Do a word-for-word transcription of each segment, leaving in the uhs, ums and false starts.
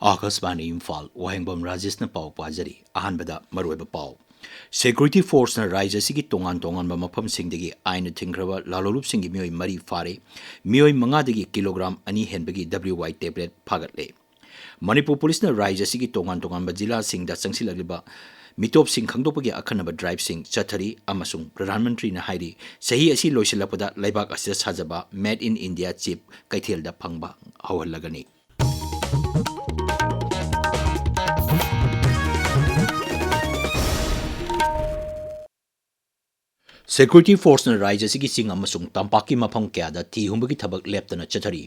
ꯑꯥꯀꯥꯁꯕꯥꯅꯤ ꯏꯝꯐꯥꯜ, ꯋꯥꯍꯦꯡꯕꯝ ꯔꯥꯖꯦꯁꯅ ꯄꯥꯎ ꯄꯥꯖꯔꯤ꯫ ꯑꯍꯥꯟꯕꯗ ꯃꯔꯨꯑꯣꯏꯕ ꯄꯥꯎ꯫ Security Forceꯅ ꯔꯥꯖ꯭ꯌ ꯑꯁꯤꯒꯤ ꯇꯣꯉꯥꯟ ꯇꯣꯉꯥꯟꯕ ꯃꯐꯝꯁꯤꯡꯗꯒꯤ ꯑꯥꯏꯟꯅ ꯊꯤꯡꯈ꯭ꯔꯕ ꯂꯥꯂꯣꯜꯂꯨꯞꯁꯤꯡꯒꯤ ꯃꯤꯑꯣꯏ ꯃꯔꯤ ꯐꯥꯔꯦ꯫ ꯃꯤꯑꯣꯏ ꯃꯉꯥꯗꯒꯤ ꯀꯤꯂꯣꯒ꯭ꯔꯥꯝ ꯑꯅꯤ ꯍꯦꯟꯕꯒꯤ W Y tablet ꯐꯥꯒꯠꯂꯦ꯫ ꯃꯅꯤꯄꯨꯔ ꯄꯨꯂꯤꯁꯅ ꯔꯥꯖ꯭ꯌ ꯑꯁꯤꯒꯤ ꯇꯣꯉꯥꯟ ꯇꯣꯉꯥꯟꯕ ꯖꯤꯂꯥꯁꯤꯡꯗ ꯆꯪꯁꯤꯜꯂꯛꯂꯤꯕ ꯃꯤꯇꯣꯞꯁꯤꯡ ꯈꯪꯗꯣꯛꯄꯒꯤ ꯑꯈꯟꯅꯕ ꯗ꯭ꯔꯥꯏꯚꯁꯤꯡ ꯆꯠꯊꯔꯤ ꯑꯃꯁꯨꯡ ꯄ꯭ꯔꯙꯥꯟ ꯃꯟꯇ꯭ꯔꯤꯅ ꯍꯥꯏꯔꯤ, ꯆꯍꯤ ꯑꯁꯤ ꯂꯣꯏꯁꯤꯜꯂꯛꯄꯗ ꯂꯩꯕꯥꯛ ꯑꯁꯤꯗ ꯁꯥꯖꯕ Made in India chip ꯀꯩꯊꯦꯜꯗ ꯐꯪꯕ ꯍꯧꯍꯜꯂꯒꯅꯤ꯫ Security Forceꯅ ꯔꯥꯖ꯭ꯌ ꯑꯁꯤꯒꯤ ꯆꯤꯡ ꯑꯃꯁꯨꯡ ꯇꯝꯄꯥꯛꯀꯤ ꯃꯐꯝ ꯀꯌꯥꯗ ꯊꯤ ꯍꯨꯝꯕꯒꯤ ꯊꯕꯛ ꯂꯦꯞꯇꯅ ꯆꯠꯊꯔꯤ꯫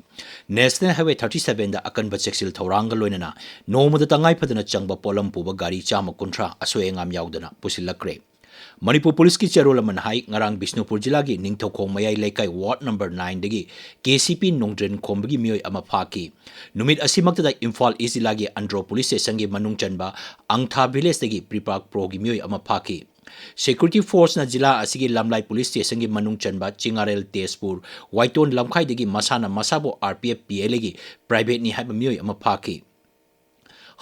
National Highway thirty sevenꯗ ꯑꯀꯟꯕ ꯆꯦꯛꯁꯤꯜ ꯊꯧꯔꯥꯡꯒ ꯂꯣꯏꯅꯅ ꯅꯣꯡꯃꯗ ꯇꯉꯥꯏ ꯐꯗꯅ ꯆꯪꯕ ꯄꯣꯠꯂꯝ ꯄꯨꯕ ꯒꯥꯔꯤ ꯆꯥꯝꯃ ꯀꯨꯟꯊ꯭ꯔꯥ ꯑꯁꯣꯏ ꯑꯉꯥꯝ ꯌꯥꯎꯗꯅ ꯄꯨꯁꯤꯜꯂꯛꯈ꯭ꯔꯦ꯫ ꯃꯅꯤꯄꯨꯔ ꯄꯨꯂꯤꯁꯀꯤ ꯆꯦꯔꯣꯜ ꯑꯃꯅ ꯍꯥꯏ, ꯉꯔꯥꯡ ꯕꯤꯁꯅꯨꯄꯨꯔ ꯖꯤꯂꯥꯒꯤ ꯅꯤꯡꯊꯧꯈꯣꯡ ꯃꯌꯥꯏ ꯂꯩꯀꯥꯏ ward number nineꯗꯒꯤ K C P ꯅꯣꯡꯗ꯭ꯔꯦꯟ ꯈꯣꯝꯕꯒꯤ ꯃꯤꯑꯣꯏ ꯑꯃ ꯐꯥꯈꯤ꯫ ꯅꯨꯃꯤꯠ ꯑꯁꯤꯃꯛꯇꯗ ꯏꯝꯐꯥꯜ East ꯖꯤꯂꯥꯒꯤ ꯑꯟꯗ꯭ꯔꯣ ꯄꯨꯂꯤꯁ ꯁ꯭ꯇꯦꯁꯟꯒꯤ ꯃꯅꯨꯡ ꯆꯟꯕ ꯑꯪꯊꯥ ꯚꯤꯂꯦꯖꯇꯒꯤ ꯄ꯭ꯔꯤꯄꯥꯛ ꯄ꯭ꯔꯣꯒꯤ ꯃꯤꯑꯣꯏ ꯑꯃ ꯐꯥꯈꯤ꯫ Security Forceꯅ ꯖꯤꯂꯥ ꯑꯁꯤꯒꯤ ꯂꯝꯂꯥꯏ ꯄꯨꯂꯤꯁ ꯁ꯭ꯇꯦꯁꯟꯒꯤ ꯃꯅꯨꯡ ꯆꯟꯕ ꯆꯤꯡꯉꯥꯔꯦꯜ ꯇꯦꯖꯄꯨꯔ, ꯋꯥꯏꯇꯣꯟ ꯂꯝꯈꯥꯏꯗꯒꯤ ꯃꯁꯥꯅ ꯃꯁꯥꯕꯨ R P F P L Aꯒꯤ privateꯅꯤ ꯍꯥꯏꯕ ꯃꯤꯑꯣꯏ ꯑꯃ ꯐꯥꯈꯤ꯫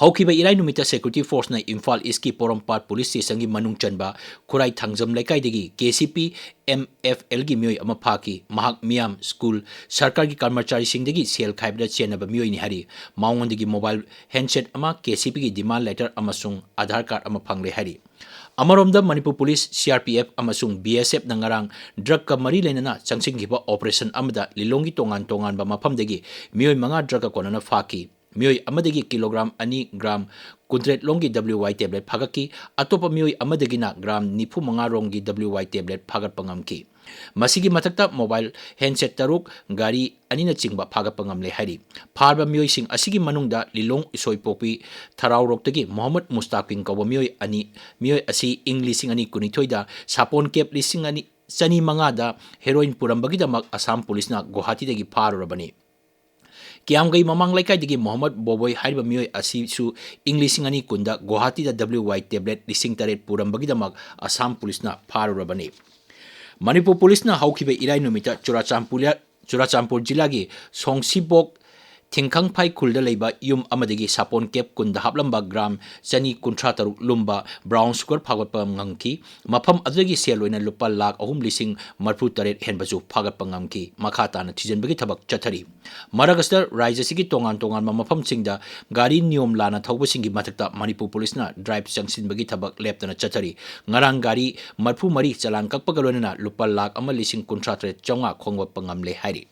ꯍꯧꯈꯤꯕ ꯏꯔꯥꯏ ꯅꯨꯃꯤꯠꯇ Security Forceꯅ ꯏꯝꯐꯥꯜ Eastꯀꯤ ꯄꯣꯔꯣꯝꯄꯥꯠ ꯄꯨꯂꯤꯁ ꯁ꯭ꯇꯦꯁꯟꯒꯤ ꯃꯅꯨꯡ ꯆꯟꯕ ꯈꯨꯔꯥꯏ ꯊꯥꯡꯖꯝ ꯂꯩꯀꯥꯏꯗꯒꯤ K C P M F Lꯒꯤ ꯃꯤꯑꯣꯏ ꯑꯃ ꯐꯥꯈꯤ꯫ ꯃꯍꯥꯛ ꯃꯤꯌꯥꯝ, ꯁ꯭ꯀꯨꯜ, ꯁꯔꯀꯥꯔꯒꯤ ꯀꯔꯃꯆꯥꯔꯤꯁꯤꯡꯗꯒꯤ ꯁꯦꯜ ꯈꯥꯏꯕꯗ ꯆꯦꯟꯅꯕ ꯃꯤꯑꯣꯏꯅꯤ ꯍꯥꯏꯔꯤ꯫ ꯃꯉꯣꯟꯗꯒꯤ mobile handset ꯑꯃ, K C Pꯒꯤ demand letter ꯑꯃꯁꯨꯡ Aadhaar card ꯑꯃ ꯐꯪꯂꯦ ꯍꯥꯏꯔꯤ꯫ ꯑꯃꯔꯣꯝꯗ Manipur police, C R P F ꯑꯃꯁꯨꯡ B S Fꯅ ꯉꯔꯥꯡ drugꯀ ꯃꯔꯤ ꯂꯩꯅꯅ ꯆꯪꯁꯤꯟꯈꯤꯕ operation ꯑꯃꯗ ꯂꯤꯂꯣꯡꯒꯤ ꯇꯣꯉꯥꯟ ꯇꯣꯉꯥꯟꯕ ꯃꯐꯝꯗꯒꯤ ꯃꯤꯑꯣꯏ ꯃꯉꯥ drugꯀ ꯀꯣꯟꯅꯅ ꯐꯥꯈꯤ꯫ ꯃꯤꯑꯣꯏ ꯑꯃꯗꯒꯤ ꯀꯤꯂꯣꯒ꯭ꯔꯥꯝ ꯑꯅꯤ ꯒ꯭ꯔꯥꯝ ꯀꯨꯟꯇꯔꯦꯠ ꯂꯣꯝꯒꯤ W Y tablet ꯐꯥꯒꯠꯈꯤ꯫ ꯑꯇꯣꯞꯄ ꯃꯤꯑꯣꯏ ꯑꯃꯗꯒꯤꯅ ꯒ꯭ꯔꯥꯝ ꯅꯤꯐꯨ ꯃꯉꯥ ꯔꯣꯝꯒꯤ W Y tablet ꯐꯥꯒꯠꯄ ꯉꯝꯈꯤ꯫ ꯃꯁꯤꯒꯤ ꯃꯊꯛꯇ mobile handset ꯇꯔꯨꯛ, ꯒꯥꯔꯤ ꯑꯅꯤꯅꯆꯤꯡꯕ ꯐꯥꯒꯠꯄ ꯉꯝꯂꯦ ꯍꯥꯏꯔꯤ꯫ ꯐꯥꯔꯕ ꯃꯤꯑꯣꯏꯁꯤꯡ ꯑꯁꯤꯒꯤ ꯃꯅꯨꯡꯗ ꯂꯤꯂꯣꯡ ꯏꯁꯣꯏꯄꯣꯛꯄꯤ ꯊꯔꯥꯎꯔꯣꯛꯇꯒꯤ ꯃꯣꯍꯝꯃꯗ ꯃꯨꯁꯇꯥꯀꯤꯟ ꯀꯧꯕ ꯃꯤꯑꯣꯏ ꯑꯅꯤ, ꯃꯤꯑꯣꯏ ꯑꯁꯤ ꯏꯪ ꯂꯤꯁꯤꯡ ꯑꯅꯤ ꯀꯨꯟꯅꯤꯊꯣꯏꯗ ꯁꯥꯄꯣꯟ ꯀꯦꯞ ꯂꯤꯁꯤꯡ ꯑꯅꯤ, ꯆꯅꯤ ꯃꯉꯥꯗ heroin ꯄꯨꯔꯝꯕꯒꯤꯗꯃꯛ ꯑꯁꯥꯝ ꯄꯨꯂꯤꯁꯅ ꯒꯨꯋꯥꯍꯥꯇꯤꯗꯒꯤ ꯐꯥꯔꯨꯔꯕꯅꯤ꯫ ꯀꯤꯌꯥꯝꯒꯩ ꯃꯃꯥꯡ ꯂꯩꯀꯥꯏꯗꯒꯤ ꯃꯣꯍꯝꯃꯗ ꯕꯣꯕꯣꯏ ꯍꯥꯏꯔꯤꯕ ꯃꯤꯑꯣꯏ ꯑꯁꯤꯁꯨ ꯏꯪ ꯂꯤꯁꯤꯡ ꯑꯅꯤ ꯀꯨꯟꯗ ꯒꯨꯋꯥꯍꯥꯇꯤꯗ W Y tablet ꯂꯤꯁꯤꯡ ꯇꯔꯦꯠ ꯄꯨꯔꯝꯕꯒꯤꯗꯃꯛ ꯑꯁꯥꯝ ꯄꯨꯂꯤꯁꯅ ꯐꯥꯔꯨꯔꯕꯅꯤ꯫ ꯃꯅꯤꯄꯨꯔ ꯄꯨꯂꯤꯁꯅ ꯍꯧꯈꯤꯕ ꯏꯔꯥꯏ ꯅꯨꯃꯤꯠꯇ ꯆꯨꯔꯥꯆꯥꯟꯄꯨꯔ, ꯆꯨꯔꯥꯆꯥꯟꯄꯨꯔ ꯖꯤꯂꯥꯒꯤ ꯁꯣꯡꯁꯤꯕꯣꯛ ꯊꯤꯡꯈꯪꯐꯥꯏ ꯈꯨꯜꯗ ꯂꯩꯕ ꯌꯨꯝ ꯑꯃꯗꯒꯤ ꯁꯥꯄꯣꯟ ꯀꯦꯞ ꯀꯨꯟꯗ ꯍꯥꯞꯂꯝꯕ ꯒ꯭ꯔꯥꯝ ꯆꯅꯤ ꯀꯨꯟꯊ꯭ꯔꯥ ꯇꯔꯨꯛ ꯂꯨꯝꯕ ꯕ꯭ꯔꯥꯎꯟ ꯁꯨꯒꯔ ꯐꯥꯒꯠꯄ ꯉꯝꯈꯤ꯫ ꯃꯐꯝ ꯑꯗꯨꯗꯒꯤ ꯁꯦꯜ ꯑꯣꯏꯅ ꯂꯨꯄꯥ ꯂꯥꯈ ꯑꯍꯨꯝ ꯂꯤꯁꯤꯡ ꯃꯔꯤꯐꯨ ꯇꯔꯦꯠ ꯍꯦꯟꯕꯁꯨ ꯐꯥꯒꯠꯄ ꯉꯝꯈꯤ꯫ ꯃꯈꯥ ꯇꯥꯅ ꯊꯤꯖꯤꯟꯕꯒꯤ ꯊꯕꯛ ꯆꯠꯊꯔꯤ꯫ ꯃꯔꯛ ꯑꯁꯤꯗ ꯔꯥꯖ꯭ꯌ ꯑꯁꯤꯒꯤ ꯇꯣꯉꯥꯟ ꯇꯣꯉꯥꯟꯕ ꯃꯐꯝꯁꯤꯡꯗ ꯒꯥꯔꯤ ꯅꯤꯌꯣꯝ ꯂꯥꯟꯅ ꯊꯧꯕꯁꯤꯡꯒꯤ ꯃꯊꯛꯇ ꯃꯅꯤꯄꯨꯔ ꯄꯨꯂꯤꯁꯅ ꯗ꯭ꯔꯥꯏꯚ ꯆꯪꯁꯤꯟꯕꯒꯤ ꯊꯕꯛ ꯂꯦꯞꯇꯅ ꯆꯠꯊꯔꯤ꯫ ꯉꯔꯥꯡ ꯒꯥꯔꯤ ꯃꯔꯤꯐꯨ ꯃꯔꯤ ꯆꯂꯥꯟ ꯀꯛꯄꯒ ꯂꯣꯏꯅꯅ ꯂꯨꯄꯥ ꯂꯥꯈ ꯑꯃ ꯂꯤꯁꯤꯡ ꯀꯨꯟꯊ꯭ꯔꯥ ꯇꯔꯦꯠ ꯆꯥꯝꯃꯉꯥ ꯈꯣꯝꯒꯠꯄ ꯉꯝꯂꯦ ꯍꯥꯏꯔꯤ꯫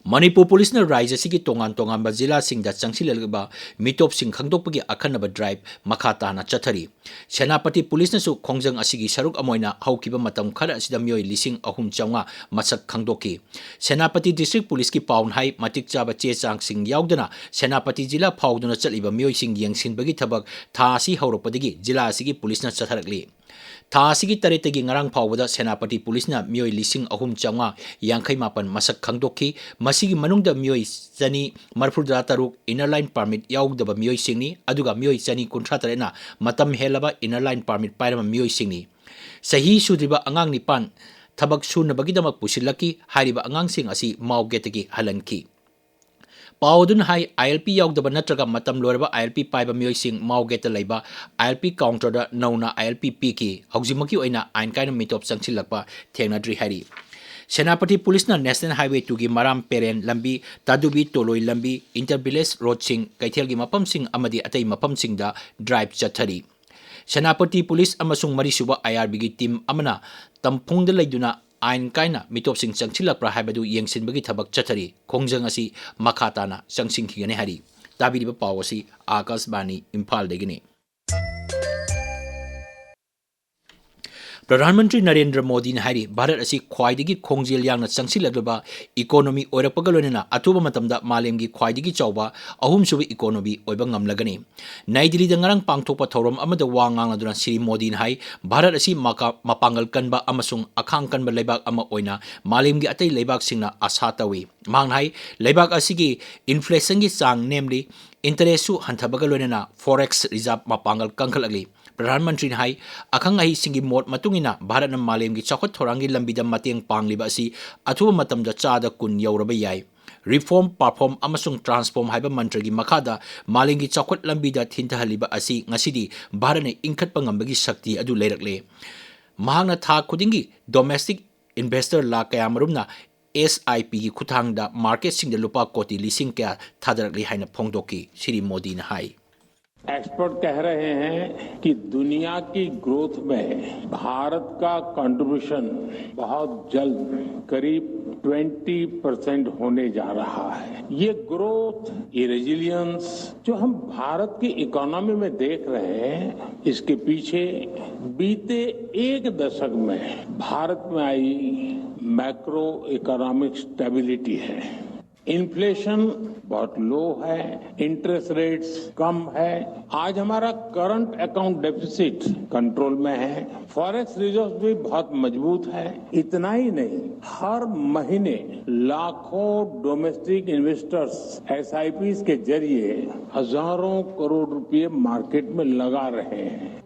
ꯃꯅꯤꯄꯨꯔ ꯄꯨꯂꯤꯁꯅ ꯔꯥꯖ꯭ꯌ ꯑꯁꯤꯒꯤ ꯇꯣꯉꯥꯟ ꯇꯣꯉꯥꯟꯕ ꯖꯤꯂꯥꯁꯤꯡꯗ ꯆꯪꯁꯤꯜꯂꯛꯂꯤꯕ ꯃꯤꯇꯣꯞꯁꯤꯡ ꯈꯪꯗꯣꯛꯄꯒꯤ ꯑꯈꯟꯅꯕ ꯗ꯭ꯔꯥꯏꯚ ꯃꯈꯥ ꯇꯥꯅ ꯆꯠꯊꯔꯤ꯫ ꯁꯦꯅꯥꯄꯇꯤ ꯄꯨꯂꯤꯁꯅꯁꯨ ꯈꯣꯡꯖꯪ ꯑꯁꯤꯒꯤ ꯁꯔꯨꯛ ꯑꯃ ꯑꯣꯏꯅ ꯍꯧꯈꯤꯕ ꯃꯇꯝ ꯈꯔ ꯑꯁꯤꯗ ꯃꯤꯑꯣꯏ ꯂꯤꯁꯤꯡ ꯑꯍꯨꯝ ꯆꯥꯝꯃꯉꯥ ꯃꯁꯛ ꯈꯪꯗꯣꯛꯈꯤ꯫ ꯁꯦꯅꯥꯄꯇꯤ ꯗꯤꯁꯇ꯭ꯔꯤꯛ ꯄꯨꯂꯤꯁꯀꯤ ꯄꯥꯎꯅ ꯍꯥꯏ, ꯃꯇꯤꯛ ꯆꯥꯕ ꯆꯦ ꯆꯥꯡꯁꯤꯡ ꯌꯥꯎꯗꯅ ꯁꯦꯅꯥꯄꯇꯤ ꯖꯤꯂꯥ ꯐꯥꯎꯗꯨꯅ ꯆꯠꯂꯤꯕ ꯃꯤꯑꯣꯏꯁꯤꯡ ꯌꯦꯡꯁꯤꯟꯕꯒꯤ ꯊꯕꯛ ꯊꯥ ꯑꯁꯤ ꯍꯧꯔꯛꯄꯗꯒꯤ ꯖꯤꯂꯥ ꯑꯁꯤꯒꯤ ꯄꯨꯂꯤꯁꯅ ꯆꯠꯊꯔꯛꯂꯤ꯫ ꯊꯥ ꯑꯁꯤꯒꯤ ꯇꯔꯦꯠꯇꯒꯤ ꯉꯔꯥꯡ ꯐꯥꯎꯕꯗ ꯁꯦꯅꯥꯄꯇꯤ ꯄꯨꯂꯤꯁꯅ ꯃꯤꯑꯣꯏ ꯂꯤꯁꯤꯡ ꯑꯍꯨꯝ ꯆꯥꯝꯃꯉꯥ ꯌꯥꯡꯈꯩ ꯃꯥꯄꯟ ꯃꯁꯛ ꯈꯪꯗꯣꯛꯈꯤ꯫ ꯃꯁꯤꯒꯤ ꯃꯅꯨꯡꯗ ꯃꯤꯑꯣꯏ ꯆꯅꯤ ꯃꯔꯤꯐꯨꯇꯔꯥ ꯇꯔꯨꯛ inner line permit ꯌꯥꯎꯗꯕ ꯃꯤꯑꯣꯏꯁꯤꯡꯅꯤ, ꯑꯗꯨꯒ ꯃꯤꯑꯣꯏ ꯆꯅꯤ ꯀꯨꯟꯊ꯭ꯔꯥ ꯇꯔꯦꯠꯅ ꯃꯇꯝ ꯍꯦꯜꯂꯕ inner line permit ꯄꯥꯏꯔꯕ ꯃꯤꯑꯣꯏꯁꯤꯡꯅꯤ꯫ ꯆꯍꯤ ꯁꯨꯗ꯭ꯔꯤꯕ ꯑꯉꯥꯡ ꯅꯤꯄꯥꯟ ꯊꯕꯛ ꯁꯨꯅꯕꯒꯤꯗꯃꯛ ꯄꯨꯁꯤꯜꯂꯛꯈꯤ꯫ ꯍꯥꯏꯔꯤꯕ ꯑꯉꯥꯡꯁꯤꯡ ꯑꯁꯤ ꯃꯥꯎ ꯒꯦꯠꯇꯒꯤ ꯍꯜꯍꯟꯈꯤ꯫ ꯄꯥꯎ ꯑꯗꯨꯅ ꯍꯥꯏ, ILP ꯌꯥꯎꯗꯕ ꯅꯠꯇ꯭ꯔꯒ ꯃꯇꯝ ꯂꯣꯏꯔꯕ ILP ꯄꯥꯏꯕ ꯃꯤꯑꯣꯏꯁꯤꯡ ꯃꯥꯎ ꯒꯦꯠꯇ ꯂꯩꯕ ILP counterꯗ ꯅꯧꯅ ILP ꯄꯤꯈꯤ꯫ ꯍꯧꯖꯤꯛꯃꯛꯀꯤ ꯑꯣꯏꯅ ꯑꯥꯏꯟ ꯀꯥꯏꯅ ꯃꯤꯇꯣꯞ ꯆꯪꯁꯤꯜꯂꯛꯄ ꯊꯦꯡꯅꯗ꯭ꯔꯤ ꯍꯥꯏꯔꯤ꯫ ꯁꯦꯅꯥꯄꯇꯤ ꯄꯨꯂꯤꯁꯅ National Highway twoꯒꯤ ꯃꯔꯥꯝ ꯄꯦꯔꯦꯟ ꯂꯝꯕꯤ, ꯇꯥꯗꯨꯕꯤ ꯇꯣꯂꯣꯏ ꯂꯝꯕꯤ, inter village roadꯁꯤꯡ, ꯀꯩꯊꯦꯜꯒꯤ ꯃꯐꯝꯁꯤꯡ ꯑꯃꯗꯤ ꯑꯇꯩ ꯃꯐꯝꯁꯤꯡꯗ ꯗ꯭ꯔꯥꯏꯚ ꯆꯠꯊꯔꯤ꯫ ꯁꯦꯅꯥꯄꯇꯤ ꯄꯨꯂꯤꯁ ꯑꯃꯁꯨꯡ ꯃꯔꯤꯁꯨꯕ IRBꯒꯤ ꯇꯤꯝ ꯑꯃꯅ ꯇꯝꯐꯣꯡꯗ ꯂꯩꯗꯨꯅ ꯑꯥꯏꯟ ꯀꯥꯏꯅ ꯃꯤꯇꯣꯞꯁꯤꯡ ꯆꯪꯁꯤꯜꯂꯛꯄ꯭ꯔꯥ ꯍꯥꯏꯕꯗꯨ ꯌꯦꯡꯁꯤꯟꯕꯒꯤ ꯊꯕꯛ ꯆꯠꯊꯔꯤ꯫ ꯈꯣꯡꯖꯪ ꯑꯁꯤ ꯃꯈꯥ ꯇꯥꯅ ꯆꯪꯁꯤꯟꯈꯤꯒꯅꯤ ꯍꯥꯏꯔꯤ꯫ ꯇꯥꯕꯤꯔꯤꯕ ꯄꯥꯎ ꯑꯁꯤ ꯑꯥꯀꯥꯁꯕꯥꯅꯤ ꯏꯝꯐꯥꯜꯗꯒꯤꯅꯤ꯫ ꯄ꯭ꯔꯙꯥꯟ ꯃꯟꯇ꯭ꯔꯤ ꯅꯔꯦꯟꯗ꯭ꯔ ꯃꯣꯗꯤꯅ ꯍꯥꯏꯔꯤ, ꯚꯥꯔꯠ ꯑꯁꯤ ꯈ꯭ꯋꯥꯏꯗꯒꯤ ꯈꯣꯡꯖꯦꯜ ꯌꯥꯡꯅ ꯆꯪꯁꯤꯜꯂꯛꯂꯕ economy ꯑꯣꯏꯔꯛꯄꯒ ꯂꯣꯏꯅꯅ ꯑꯊꯨꯕ ꯃꯇꯝꯗ ꯃꯥꯂꯦꯝꯒꯤ ꯈ꯭ꯋꯥꯏꯗꯒꯤ ꯆꯥꯎꯕ ꯑꯍꯨꯝꯁꯨꯕ economy ꯑꯣꯏꯕ ꯉꯝꯂꯒꯅꯤ꯫ ꯅꯩ ꯗꯤꯜꯂꯤꯗ ꯉꯔꯥꯡ ꯄꯥꯡꯊꯣꯛꯄ ꯊꯧꯔꯝ ꯑꯃꯗ ꯋꯥ ꯉꯥꯡꯂꯗꯨꯅ ꯁ꯭ꯔꯤ ꯃꯣꯗꯤꯅ ꯍꯥꯏ, ꯚꯥꯔꯠ ꯑꯁꯤ ꯃꯀꯥ-, ꯃꯄꯥꯡꯒꯜ ꯀꯟꯕ ꯑꯃꯁꯨꯡ ꯑꯈꯥꯡ ꯀꯟꯕ ꯂꯩꯕꯥꯛ ꯑꯃ ꯑꯣꯏꯅ ꯃꯥꯂꯦꯝꯒꯤ ꯑꯇꯩ ꯂꯩꯕꯥꯛꯁꯤꯡꯅ ꯑꯥꯁꯥ ꯇꯧꯏ꯫ ꯃꯍꯥꯛꯅ ꯍꯥꯏ, ꯂꯩꯕꯥꯛ ꯑꯁꯤꯒꯤ inflationꯒꯤ ꯆꯥꯡ ꯅꯦꯝꯂꯤ, interestꯁꯨ ꯍꯟꯊꯕꯒ ꯂꯣꯏꯅꯅ forex reserve ꯃꯄꯥꯡꯒꯜ ꯀꯟꯈꯠꯂꯛꯂꯤ꯫ ꯄ꯭ꯔꯙꯥꯟ ꯃꯟꯇ꯭ꯔꯤꯅ ꯍꯥꯏ, ꯑꯈꯪ ꯑꯍꯩꯁꯤꯡꯒꯤ ꯃꯣꯠ ꯃꯇꯨꯡ ꯏꯟꯅ ꯚꯥꯔꯠꯅ ꯃꯥꯂꯦꯝꯒꯤ ꯆꯥꯎꯈꯠ ꯊꯧꯔꯥꯡꯒꯤ ꯂꯝꯕꯤꯗ ꯃꯇꯦꯡ ꯄꯥꯡꯂꯤꯕ ꯑꯁꯤ ꯑꯊꯨꯕ ꯃꯇꯝꯗ ꯆꯥꯗ ꯀꯨꯟ ꯌꯧꯔꯕ ꯌꯥꯏ꯫ Reform, Perform ꯑꯃꯁꯨꯡ Transform ꯍꯥꯏꯕ ꯃꯟꯇ꯭ꯔꯒꯤ ꯃꯈꯥꯗ ꯃꯥꯂꯦꯝꯒꯤ ꯆꯥꯎꯈꯠ ꯂꯝꯕꯤꯗ ꯊꯤꯟꯊꯍꯜꯂꯤꯕ ꯑꯁꯤ ꯉꯁꯤꯗꯤ ꯚꯥꯔꯠꯅ ꯏꯟꯈꯠꯄ ꯉꯝꯕꯒꯤ ꯁꯛꯇꯤ ꯑꯗꯨ ꯂꯩꯔꯛꯂꯦ꯫ ꯃꯍꯥꯛꯅ ꯊꯥ ꯈꯨꯗꯤꯡꯒꯤ domestic investor lakh ꯀꯌꯥꯃꯔꯨꯝꯅ S I P ꯒꯤ ꯈꯨꯠꯊꯥꯡꯗ market ꯁꯤꯡꯗ ꯂꯨꯄꯥ ꯀꯣꯇꯤ ꯂꯤꯁꯤꯡ ꯀꯌꯥ ꯊꯥꯗꯔꯛꯂꯤ ꯍꯥꯏꯅ ꯐꯣꯡꯗꯣꯛꯈꯤ꯫ ꯁ꯭ꯔꯤ ꯃꯣꯗꯤꯅ ꯍꯥꯏ꯫ एक्सपर्ट कह रहे हैं कि दुनिया की ग्रोथ में भारत का कंट्रीब्यूशन बहुत जल्द करीब ट्वेंटी परसेंट होने जा रहा है। ये ग्रोथ, ये रेजिलियंस जो हम भारत की इकोनॉमी में देख रहे हैं, इसके पीछे बीते एक दशक में भारत में आई मैक्रो इकोनॉमिक स्टेबिलिटी है। इन्फ्लेशन बहुत लो है, इंटरेस्ट रेट्स कम है। आज हमारा करंट अकाउंट डेफिसिट कंट्रोल में है, फॉरेक्स रिजर्व भी बहुत मजबूत है। इतना ही नहीं, हर महीने लाखों डोमेस्टिक इन्वेस्टर्स एसआईपीज के जरिए हजारों करोड़ रुपए मार्केट में लगा रहे हैं।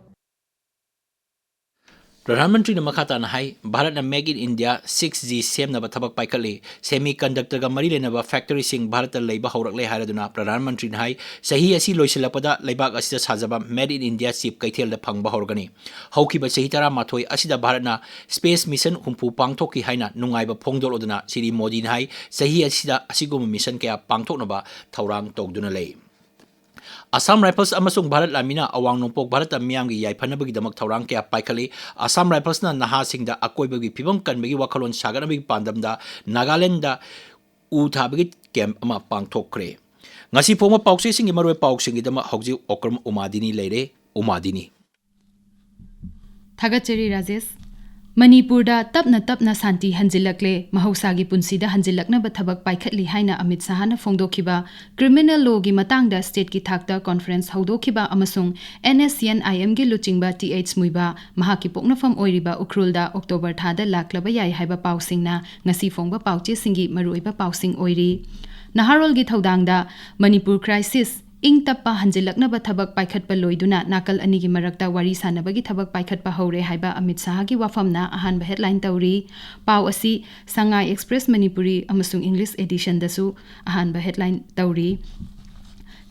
ꯄ꯭ꯔꯙꯥꯟ ꯃꯟꯇ꯭ꯔꯤꯅ ꯃꯈꯥ ꯇꯥꯅ ꯍꯥꯏ, ꯚꯥꯔꯠꯅ Make in India six G ꯁꯦꯝꯅꯕ ꯊꯕꯛ ꯄꯥꯏꯈꯠꯂꯤ꯫ Semiconductor ꯒ ꯃꯔꯤ ꯂꯩꯅꯕ factory ꯁꯤꯡ ꯚꯥꯔꯠꯇ ꯂꯩꯕ ꯍꯧꯔꯛꯂꯦ ꯍꯥꯏꯔꯗꯨꯅ ꯄ꯭ꯔꯙꯥꯟ ꯃꯟꯇ꯭ꯔꯤꯅ ꯍꯥꯏ, ꯆꯍꯤ ꯑꯁꯤ ꯂꯣꯏꯁꯤꯜꯂꯛꯄꯗ ꯂꯩꯕꯥꯛ ꯑꯁꯤꯗ ꯁꯥꯖꯕ Made in India chip ꯀꯩꯊꯦꯜꯗ ꯐꯪꯕ ꯍꯧꯔꯒꯅꯤ꯫ ꯍꯧꯈꯤꯕ ꯆꯍꯤ ꯇꯔꯥꯃꯥꯊꯣꯏ ꯑꯁꯤꯗ ꯚꯥꯔꯠꯅ space mission ꯍꯨꯝꯐꯨ ꯄꯥꯡꯊꯣꯛꯈꯤ ꯍꯥꯏꯅ ꯅꯨꯡꯉꯥꯏꯕ ꯐꯣꯡꯗꯣꯛꯂꯗꯨꯅ ꯁ꯭ꯔꯤ ꯃꯣꯗꯤꯅ ꯍꯥꯏ, ꯆꯍꯤ ꯑꯁꯤꯗ ꯑꯁꯤꯒꯨꯝꯕ mission ꯀꯌꯥ ꯄꯥꯡꯊꯣꯛꯅꯕ ꯊꯧꯔꯥꯡ ꯇꯧꯗꯨꯅ ꯂꯩ꯫ Assam Rifles ꯑꯃꯁꯨꯡ ꯚꯥꯔꯠ ꯂꯥꯟꯃꯤꯅ ꯑꯋꯥꯡ ꯅꯣꯡꯄꯣꯛ ꯚꯥꯔꯠꯇ ꯃꯤꯌꯥꯝꯒꯤ ꯌꯥꯏꯐꯅꯕꯒꯤꯗꯃꯛ ꯊꯧꯔꯥꯡ ꯀꯌꯥ ꯄꯥꯏꯈꯠꯂꯤ꯫ Assam Rifles ꯅ ꯅꯍꯥꯁꯤꯡꯗ ꯑꯀꯣꯏꯕꯒꯤ ꯐꯤꯕꯝ ꯀꯟꯕꯒꯤ ꯋꯥꯈꯜꯂꯣꯟ ꯁꯥꯒꯠꯅꯕꯒꯤ ꯄꯥꯟꯗꯝꯗ ꯅꯥꯒꯥꯂꯦꯟꯗꯗ ꯎ ꯊꯥꯕꯒꯤ camp ꯑꯃ ꯄꯥꯡꯊꯣꯛꯈ꯭ꯔꯦ꯫ ꯉꯁꯤ ꯐꯣꯡꯕ ꯄꯥꯎꯆꯦꯁꯤꯡꯒꯤ ꯃꯔꯨꯑꯣꯏꯕ ꯄꯥꯎꯁꯤꯡꯒꯤꯗꯃꯛ ꯍꯧꯖꯤꯛ ꯑꯣꯀ꯭ꯔꯝ ꯎꯃꯥꯗꯤꯅꯤ ꯂꯩꯔꯦ꯫ ꯎꯃꯥꯗꯤꯅꯤ꯫ ꯊꯥꯒꯠꯆꯔꯤ ꯔꯥꯖꯦꯁ꯫ ꯃꯅꯤꯄꯨꯔꯗ ꯇꯞꯅ ꯇꯞꯅ ꯁꯥꯟꯇꯤ ꯍꯟꯖꯤꯜꯂꯛꯂꯦ, ꯃꯍꯧꯁꯥꯒꯤ ꯄꯨꯟꯁꯤꯗ ꯍꯟꯖꯤꯜꯂꯛꯅꯕ ꯊꯕꯛ ꯄꯥꯏꯈꯠꯂꯤ ꯍꯥꯏꯅ ꯑꯃꯤꯠ ꯁꯍꯥꯅ ꯐꯣꯡꯗꯣꯛꯈꯤꯕ criminal law ꯒꯤ ꯃꯇꯥꯡꯗ state ꯀꯤ ꯊꯥꯛꯇ conference ꯍꯧꯗꯣꯛꯈꯤꯕ ꯑꯃꯁꯨꯡ N S C N I M ꯒꯤ ꯂꯨꯆꯤꯡꯕ ꯇꯤ ꯑꯩꯆ ꯃꯨꯏꯕ ꯃꯍꯥꯛꯀꯤ ꯄꯣꯛꯅꯐꯝ ꯑꯣꯏꯔꯤꯕ ꯎꯈ꯭ꯔꯨꯜꯗ October ꯊꯥꯗ ꯂꯥꯛꯂꯕ ꯌꯥꯏ ꯍꯥꯏꯕ ꯄꯥꯎꯁꯤꯡꯅ ꯉꯁꯤ ꯐꯣꯡꯕ ꯄꯥꯎꯆꯦꯁꯤꯡꯒꯤ ꯃꯔꯨꯑꯣꯏꯕ ꯄꯥꯎꯁꯤꯡ ꯑꯣꯏꯔꯤ꯫ ꯅꯍꯥꯔꯣꯜꯒꯤ ꯊꯧꯗꯥꯡꯗ ꯃꯅꯤꯄꯨꯔ crisis ꯏꯪ ꯇꯞꯄ ꯍꯟꯖꯤꯜꯂꯛꯅꯕ ꯊꯕꯛ ꯄꯥꯏꯈꯠꯄ ꯂꯣꯏꯗꯨꯅ ꯅꯥꯀꯜ ꯑꯅꯤꯒꯤ ꯃꯔꯛꯇ ꯋꯥꯔꯤ ꯁꯥꯟꯅꯕꯒꯤ ꯊꯕꯛ ꯄꯥꯏꯈꯠꯄ ꯍꯧꯔꯦ ꯍꯥꯏꯕ ꯑꯃꯤꯠ ꯁꯥꯍꯒꯤ ꯋꯥꯐꯝꯅ ꯑꯍꯥꯟꯕ ꯍꯦꯗꯂꯥꯏꯟ ꯇꯧꯔꯤ꯫ ꯄꯥꯎ ꯑꯁꯤ ꯁꯉꯥꯏ ꯑꯦꯛꯁꯄ꯭ꯔꯦꯁ ꯃꯅꯤꯄꯨꯔꯤ ꯑꯃꯁꯨꯡ ꯏꯪꯂꯤꯁ ꯑꯦꯗꯤꯁꯟꯗꯁꯨ ꯑꯍꯥꯟꯕ ꯍꯦꯗꯂꯥꯏꯟ ꯇꯧꯔꯤ꯫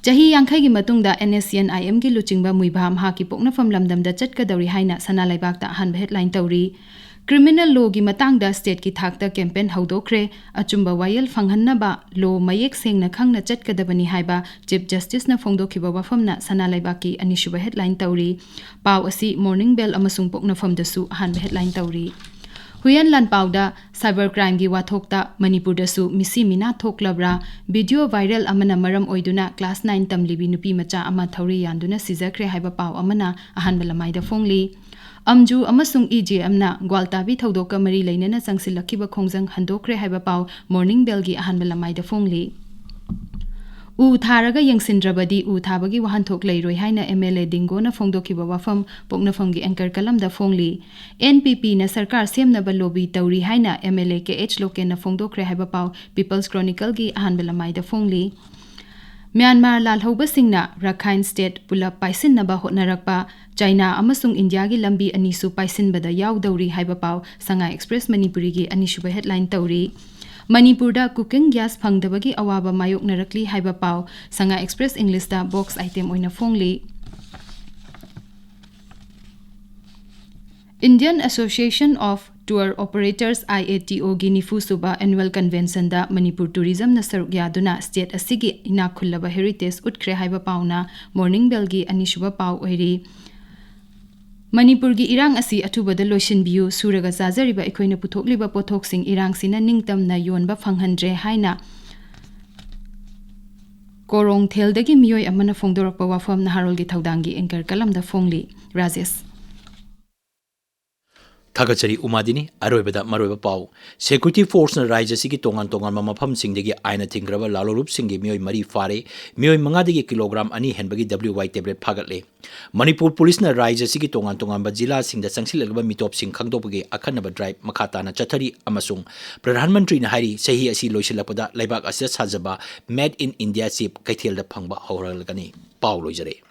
ꯆꯍꯤ ꯌꯥꯡꯈꯩꯒꯤ ꯃꯇꯨꯡꯗ NSCN-IMꯒꯤ ꯂꯨꯆꯤꯡꯕ ꯃꯨꯏꯚꯥ ꯃꯍꯥꯛꯀꯤ ꯄꯣꯛꯅꯐꯝ ꯂꯝꯗꯝꯗ ꯆꯠꯀꯗꯧꯔꯤ ꯍꯥꯏꯅ ꯁꯅꯥ ꯂꯩꯕꯥꯛꯇ ꯑꯍꯥꯟꯕ ꯍꯦꯗꯂꯥꯏꯟ ꯇꯧꯔꯤ꯫ ꯀ꯭ꯔꯤꯃꯤꯅꯦꯜ ꯂꯣꯒꯤ ꯃꯇꯥꯡꯗ ꯁ꯭ꯇꯦꯠꯀꯤ ꯊꯥꯛꯇ ꯀꯦꯝꯄꯦꯟ ꯍꯧꯗꯣꯛꯈ꯭ꯔꯦ꯫ ꯑꯆꯨꯝꯕ ꯋꯥꯌꯦꯜ ꯐꯪꯍꯟꯅꯕ ꯂꯣ ꯃꯌꯦꯛ ꯁꯦꯡꯅ ꯈꯪꯅ ꯆꯠꯀꯗꯕꯅꯤ ꯍꯥꯏꯕ ꯆꯤꯐ ꯖꯁꯇꯤꯁꯅ ꯐꯣꯡꯗꯣꯛꯈꯤꯕ ꯋꯥꯐꯝꯅ ꯁꯅꯥ ꯂꯩꯕꯥꯛꯀꯤ ꯑꯅꯤꯁꯨꯕ ꯍꯦꯗꯂꯥꯏꯟ ꯇꯧꯔꯤ꯫ ꯄꯥꯎ ꯑꯁꯤ ꯃꯣꯔꯅꯤꯡ ꯕꯦꯜ ꯑꯃꯁꯨꯡ ꯄꯣꯛꯅꯐꯝꯗꯁꯨ ꯑꯍꯥꯟꯕ ꯍꯦꯗꯂꯥꯏꯟ ꯇꯧꯔꯤ꯫ ꯍꯨꯏꯌꯦꯟ ꯂꯥꯟꯄꯥꯎꯗ ꯁꯥꯏꯕꯔ ꯀ꯭ꯔꯥꯏꯝꯒꯤ ꯋꯥꯊꯣꯛꯇ ꯃꯅꯤꯄꯨꯔꯗꯁꯨ ꯃꯤꯁꯤ ꯃꯤꯅꯥ ꯊꯣꯛꯂꯕ꯭ꯔꯥ? ꯚꯤꯗꯤꯑꯣ ꯚꯥꯏꯔꯦꯜ ꯑꯃꯅ ꯃꯔꯝ ꯑꯣꯏꯗꯨꯅ ꯀ꯭ꯂꯥꯁ ꯅꯥꯏꯟ ꯇꯝꯂꯤꯕꯤ ꯅꯨꯄꯤ ꯃꯆꯥ ꯑꯃ ꯊꯧꯔꯤ ꯌꯥꯟꯗꯨꯅ ꯁꯤꯖꯈ꯭ꯔꯦ ꯍꯥꯏꯕ ꯄꯥꯎ ꯑꯃꯅ ꯑꯍꯥꯟꯕ ꯂꯃꯥꯏꯗ ꯐꯣꯡꯂꯤ꯫ ꯑꯝꯖꯨ ꯑꯃꯁꯨꯡ EJMꯅ ꯒ꯭ꯋꯥꯜꯇꯥꯕꯤ ꯊꯧꯗꯣꯛꯀ ꯃꯔꯤ ꯂꯩꯅꯅ ꯆꯪꯁꯤꯜꯂꯛꯈꯤꯕ ꯈꯣꯡꯖꯪ ꯍꯟꯗꯣꯛꯈ꯭ꯔꯦ ꯍꯥꯏꯕ ꯄꯥꯎ ꯃꯣꯔꯅꯤꯡ ꯕꯦꯜꯒꯤ ꯑꯍꯥꯟꯕ ꯂꯃꯥꯏꯗ ꯐꯣꯡꯂꯤ꯫ ꯎ ꯊꯥꯔꯒ ꯌꯦꯡꯁꯤꯟꯗ꯭ꯔꯕꯗꯤ ꯎ ꯊꯥꯕꯒꯤ ꯋꯥꯍꯟꯊꯣꯛ ꯂꯩꯔꯣꯏ ꯍꯥꯏꯅ MLA ꯗꯤꯡꯒꯣꯅ ꯐꯣꯡꯗꯣꯛꯈꯤꯕ ꯋꯥꯐꯝ ꯄꯣꯛꯅꯐꯝꯒꯤ ꯑꯦꯡꯀꯔ ꯀꯂꯝꯗ ꯐꯣꯡꯂꯤ꯫ NPPꯅ ꯁꯔꯀꯥꯔ ꯁꯦꯝꯅꯕ ꯂꯣꯕꯤ ꯇꯧꯔꯤ ꯍꯥꯏꯅ MLA KH ꯂꯣꯀꯦꯟꯅ ꯐꯣꯡꯗꯣꯛꯈ꯭ꯔꯦ ꯍꯥꯏꯕ ꯄꯥꯎ People's Chronicleꯒꯤ ꯑꯍꯥꯟꯕ ꯂꯃꯥꯏꯗ ꯐꯣꯡꯂꯤ꯫ ꯃ꯭ꯌꯥꯟꯃꯥꯔ ꯂꯥꯜꯍꯧꯕꯁꯤꯡꯅ ꯔꯈꯥꯏꯟ ꯁ꯭ꯇꯦꯠ ꯄꯨꯂꯞ ꯄꯥꯏꯁꯤꯟꯅꯕ ꯍꯣꯠꯅꯔꯛꯄ, ꯆꯥꯏꯅꯥ ꯑꯃꯁꯨꯡ ꯏꯟꯗꯤꯌꯥꯒꯤ ꯂꯝꯕꯤ ꯑꯅꯤꯁꯨ ꯄꯥꯏꯁꯤꯟꯕꯗ ꯌꯥꯎꯗꯧꯔꯤ ꯍꯥꯏꯕ ꯄꯥꯎ ꯁꯉꯥꯏ ꯑꯦꯛꯁꯄ꯭ꯔꯦꯁ ꯃꯅꯤꯄꯨꯔꯤꯒꯤ ꯑꯅꯤꯁꯨꯕ ꯍꯦꯗꯂꯥꯏꯟ ꯇꯧꯔꯤ꯫ ꯃꯅꯤꯄꯨꯔꯗ cooking gas ꯐꯪꯗꯕꯒꯤ ꯑꯋꯥꯕ ꯃꯥꯌꯣꯛꯅꯔꯛꯂꯤ ꯍꯥꯏꯕ ꯄꯥꯎ ꯁꯉꯥꯏ ꯑꯦꯛꯁꯄ꯭ꯔꯦꯁ ꯏꯪꯂꯤꯁꯇ ꯕꯣꯛꯁ ꯑꯥꯏꯇꯦꯝ ꯑꯣꯏꯅ ꯐꯣꯡꯂꯤ꯫ Indian Association of Tour Operators, IATOꯒꯤ ꯅꯤꯐꯨꯁꯨꯕ annual conventionꯗ Manipur tourismꯅ ꯁꯔꯨꯛ ꯌꯥꯗꯨꯅ ꯁ꯭ꯇꯦꯠ ꯑꯁꯤꯒꯤ ꯏꯅꯥꯛ ꯈꯨꯜꯂꯕ heritage ꯎꯠꯈ꯭ꯔꯦ ꯍꯥꯏꯕ ꯄꯥꯎꯅ ꯃꯣꯔꯅꯤꯡ ꯕꯦꯜꯒꯤ ꯑꯅꯤꯁꯨꯕ ꯄꯥꯎ ꯑꯣꯏꯔꯤ꯫ ꯃꯅꯤꯄꯨꯔꯒꯤ ꯏꯔꯥꯡ ꯑꯁꯤ ꯑꯊꯨꯕꯗ ꯂꯣꯏꯁꯤꯟꯕꯤꯌꯨ, ꯁꯨꯔꯒ ꯆꯥꯖꯔꯤꯕ ꯑꯩꯈꯣꯏꯅ ꯄꯨꯊꯣꯛꯂꯤꯕ ꯄꯣꯠꯊꯣꯛꯁꯤꯡ ꯏꯔꯥꯡꯁꯤꯅ ꯅꯤꯡꯇꯝꯅ ꯌꯣꯟꯕ ꯐꯪꯍꯟꯗ꯭ꯔꯦ ꯍꯥꯏꯅ ꯀꯣꯔꯣꯡꯊꯦꯜꯗꯒꯤ ꯃꯤꯑꯣꯏ ꯑꯃꯅ ꯐꯣꯡꯗꯣꯔꯛꯄ ꯋꯥꯐꯝ ꯅꯍꯥꯔꯣꯜꯒꯤ ꯊꯧꯗꯥꯡꯒꯤ ꯑꯦꯡꯀꯔ ꯀꯂꯝꯗ ꯐꯣꯡꯂꯤ꯫ ꯔꯥꯖꯦꯁ꯫ ꯊꯥꯒꯠꯆꯔꯤ ꯎꯃꯥꯗꯤꯅꯤ꯫ ꯑꯔꯣꯏꯕꯗ ꯃꯔꯨꯑꯣꯏꯕ ꯄꯥꯎ꯫ Security Forceꯅ ꯔꯥꯖ꯭ꯌ ꯑꯁꯤꯒꯤ ꯇꯣꯉꯥꯟ ꯇꯣꯉꯥꯟꯕ ꯃꯐꯝꯁꯤꯡꯗꯒꯤ ꯑꯥꯏꯟꯅ ꯊꯤꯡꯈ꯭ꯔꯕ ꯂꯥꯂꯣꯂꯨꯞꯁꯤꯡꯒꯤ ꯃꯤꯑꯣꯏ ꯃꯔꯤ ꯐꯥꯔꯦ꯫ ꯃꯤꯑꯣꯏ ꯃꯉꯥꯗꯒꯤ ꯀꯤꯂꯣꯒ꯭ꯔꯥꯝ ꯑꯅꯤ ꯍꯦꯟꯕꯒꯤ W Y tablet ꯐꯥꯒꯠꯂꯦ꯫ ꯃꯅꯤꯄꯨꯔ ꯄꯨꯂꯤꯁꯅ ꯔꯥꯖ꯭ꯌ ꯑꯁꯤꯒꯤ ꯇꯣꯉꯥꯟ ꯇꯣꯉꯥꯟꯕ ꯖꯤꯂꯥꯁꯤꯡꯗ ꯆꯪꯁꯤꯜꯂꯛꯂꯕ ꯃꯤꯇꯣꯞꯁꯤꯡ ꯈꯪꯗꯣꯛꯄꯒꯤ ꯑꯈꯟꯅꯕ drive ꯃꯈꯥ ꯇꯥꯅ ꯆꯠꯊꯔꯤ ꯑꯃꯁꯨꯡ ꯄ꯭ꯔꯙꯥꯟ ꯃꯟꯇ꯭ꯔꯤꯅ ꯍꯥꯏꯔꯤ, ꯆꯍꯤ ꯑꯁꯤ ꯂꯣꯏꯁꯤꯜꯂꯛꯄꯗ ꯂꯩꯕꯥꯛ ꯑꯁꯤꯗ ꯁꯥꯖꯕ Made in India chip ꯀꯩꯊꯦꯜꯗ ꯐꯪꯕ ꯍꯧꯔꯛꯂꯒꯅꯤ꯫ ꯄꯥꯎ ꯂꯣꯏꯖꯔꯦ꯫